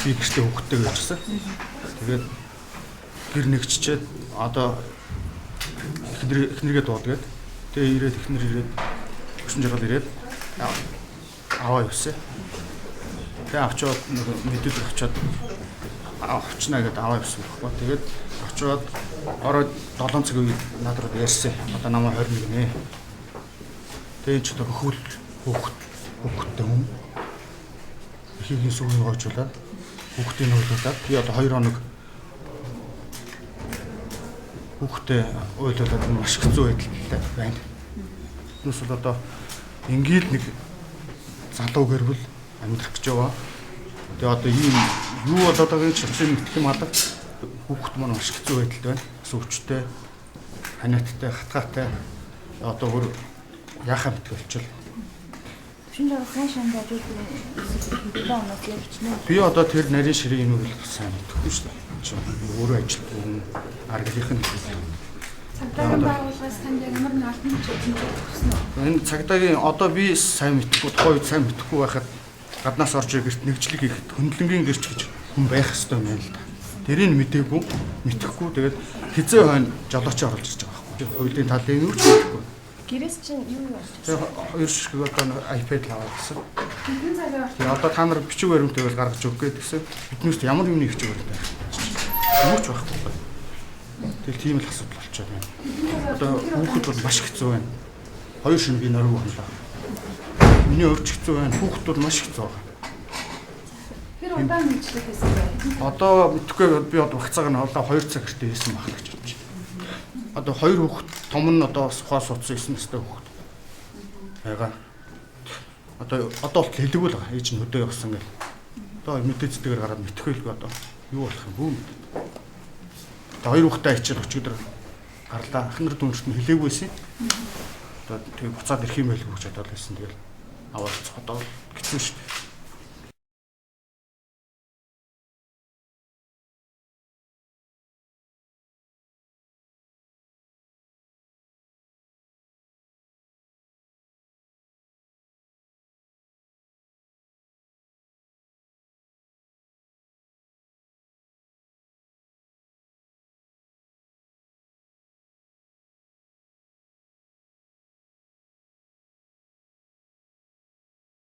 Би гэртээ хүүхдтэйгээ явчихсан. Тэгээд гэр нэгччээд одоо эхнэргээ дуудгээд тэгээ ирээд эхнэр ирээд Хөшин жаргал ирээд аваа явсан. Тэгээ авчаад нэг мэдээлэл авчаад авчнаа гэдээ аваа явсан байхгүй. Тэгээд очиод орой 7 цаг үед над руу ярьсан. Одоо намайг 21 нэ. Тэгээ энэ ч одоо хөхөл хүүхдтэй хүн. Эхийнхээ сүгийг гоожуулаад хүүхдийг уйлуулад би одоо 2 хоног хүүхдээ уйлуулад маш хэцүү байдалтай байна. Тэднээс бол одоо ингээл нэг залуу гэр бүл амьдрах гэж байгаа. Тэгээ одоо ийм юу болоод байгааг ч учрыг мэдэх юм алга. Хүүхэд маань маш хэцүү байдалтай байна. Бас өвчтэй, ханиаттай, хатгаатай. Одоо өөр яхаа мэдэх болчихлоо. Төвшин жаргал сайн шанд ажил хэдэн оноос яг хичнээн. Би одоо тэр нарийн ширээ юм уу сайн мэдэхгүй шүү дээ. Чи өөрөө ажилтгүй хүн аргалынх нь хэлээ. Цагдаагийн байгууллагаас танд ямар нэг албан тушаал өгсөн үү? Энэ цагдаагийн одоо би сайн мэдэхгүй, тухайн үед сайн мэдэхгүй байхад гаднаас орж гэрт нэгжлэг хийхэд хөндлөнгийн гэрч гэж хүн байх ёстой юм байна л да. Тэрийг мдээгүй, мэдэхгүй тэгээд хизээ хойно жолооч оруулж ирж байгаа байхгүй. Хуулийн талын юу ч мэдэхгүй. Гэрээс чинь юу юу олж Тэгээ хоёр ширхэг одоо нэг iPad л аваад гэсэн. Хэдэн цагийн орчим Тэгээ одоо та нар бичиг баримт байвал гаргаж өгөх гээд гэсэн. Биднээс ямар юмны бичиг баримт байх. Юу ч байхгүй. Тэгэл тийм л асуудал болчиход байна. Одоо хүүхэд бол маш хэцүү байна. Хоёр шин би нөрөг хонлоо. Миний өвч хэцүү байна. Хүүхэд бол маш хэцүү байна. хэр удаан мэдлэг хийсэн бэ? Одоо мэдхгүй би одоо багцааг нь одоо 2 цаг гэртээ хийсэн байх гэж бодож байна. Одоо хоёр хүүхэд том нь одоо ухаа суудсан 9 настай хүүхэд байгаа. Одоо болтол хэлээгүй л байгаа. Ээж нь хөдөө явсан гэл. Одоо мэдээ зэтэгээр гараад мэдхгүй л одоо юу болох юм бүү мэд. Тэгээ хоёр хүүхдээ ачаал өчигдөр гарлаа. Ахнар дүнэрт нь хэлээгүй байсан. Одоо тэгээ буцаад ирэх юм байлгүй гэж бодоод байсан. Тэгэл аваад одоо хэцүү шүү дээ.